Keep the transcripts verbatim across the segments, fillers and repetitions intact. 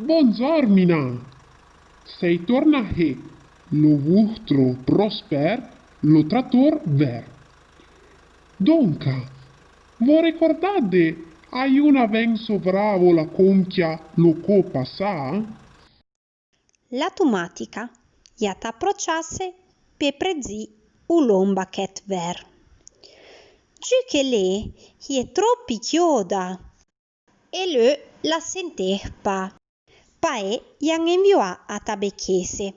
Bondzor, minà! Sei tornà hé, lo vouhtro Prosper, lo trator ver. Donca, vo recordade a iuna ven sovravo la conchia lo co passà? La tumatica i à ta prochasse pe predzì u lon bachet ver. Giù che lé i è troppi chioda. E lé la sentè pa. Paé i àn envià a ta bechesse.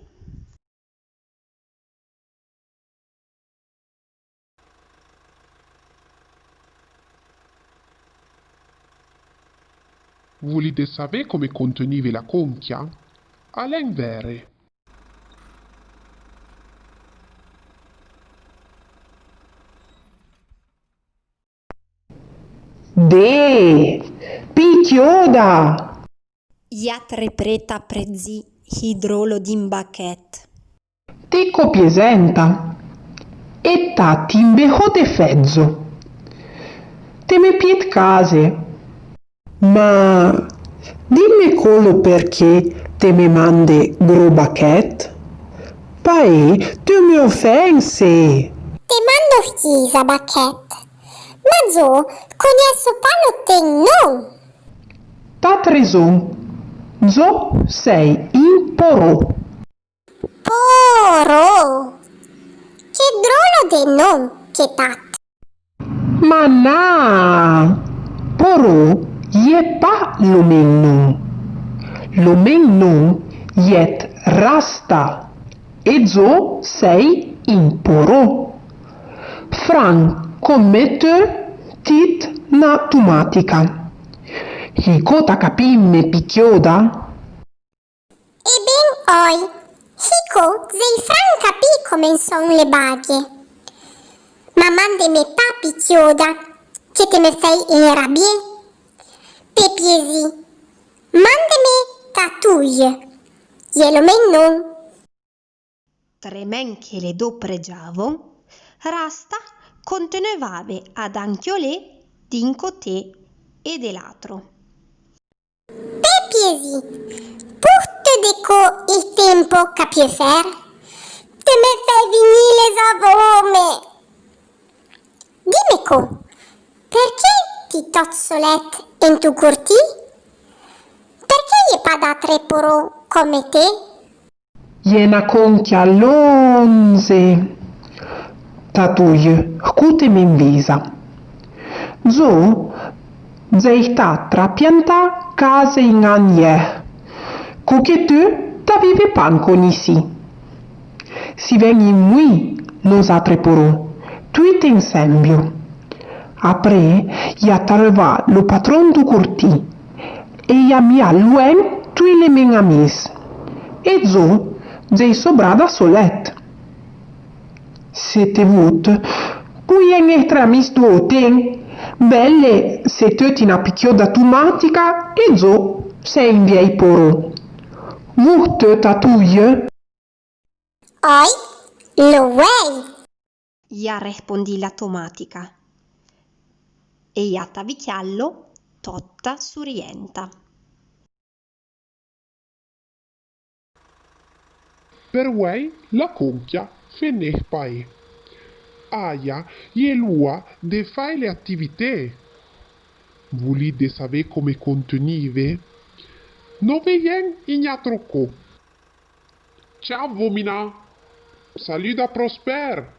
Vulide savè come contenive la conchia? Alèn vère. Dé, pi chioda! I à tre preta predzì hi drolo d'in bachet. Te co piesenta, e ta t'inveho de fedzo. Te me piet case. Ma dime co lo perché te me mande gro bachet? Paé te me ofense. Te mando hisa bachet, ma zo cognesso pa lo ten non. T'at reson, zo sei in poró. Poró! Che drolo de non che t'at! Ma na! Poró i è pa lo men non. Lo men non i è Rasta, e zo sei in poró. Fran, comme te, t'it na tumatica. Hico ta capì, me pi chioda? E ben oi, hico zei fran capì comme son le baghe. Ma mandeme pa pi chioda, che te me fei enrabié. Pe piesì, mandeme Tatouille, i è lo men non. Tremen che le do pregiavon, Rasta continuave ad anchiolé d'in cotè e de l'atro. Pe piesì, purte de co il tempo capie fer, te me fè vignì le zavome. Dime co, perché ti tot solet en tu curtì? Perché i è pa d'atre poró comme te? I è na conchia lonze. Tatouille, hcù te me invisa. Zo zei ta trapiantà case in Anier, co che te t'avive pa anco nisì. Si ven in mouì, nozatre poró, tuite ensembio. Apré, i à tarevà lo patron du curtì. E i à mià louen tui le men amis. E zo, zei sobrada solet. Se te vout, pouien etre amis do ten. Belle, se te t'it na pi chioda tumatica e zo sei in viei poró. Vout te Tatouille? Oi, lo vuei. I à respondì la tomatica, e i à ta vichiallo totta surienta. Per vuei la conchia fenè paé. Aia, i è l'oua de fai le attivitè. Vulide savè come contenive? No veien in atro co. Ciao, vouminà! Salut da Prosper!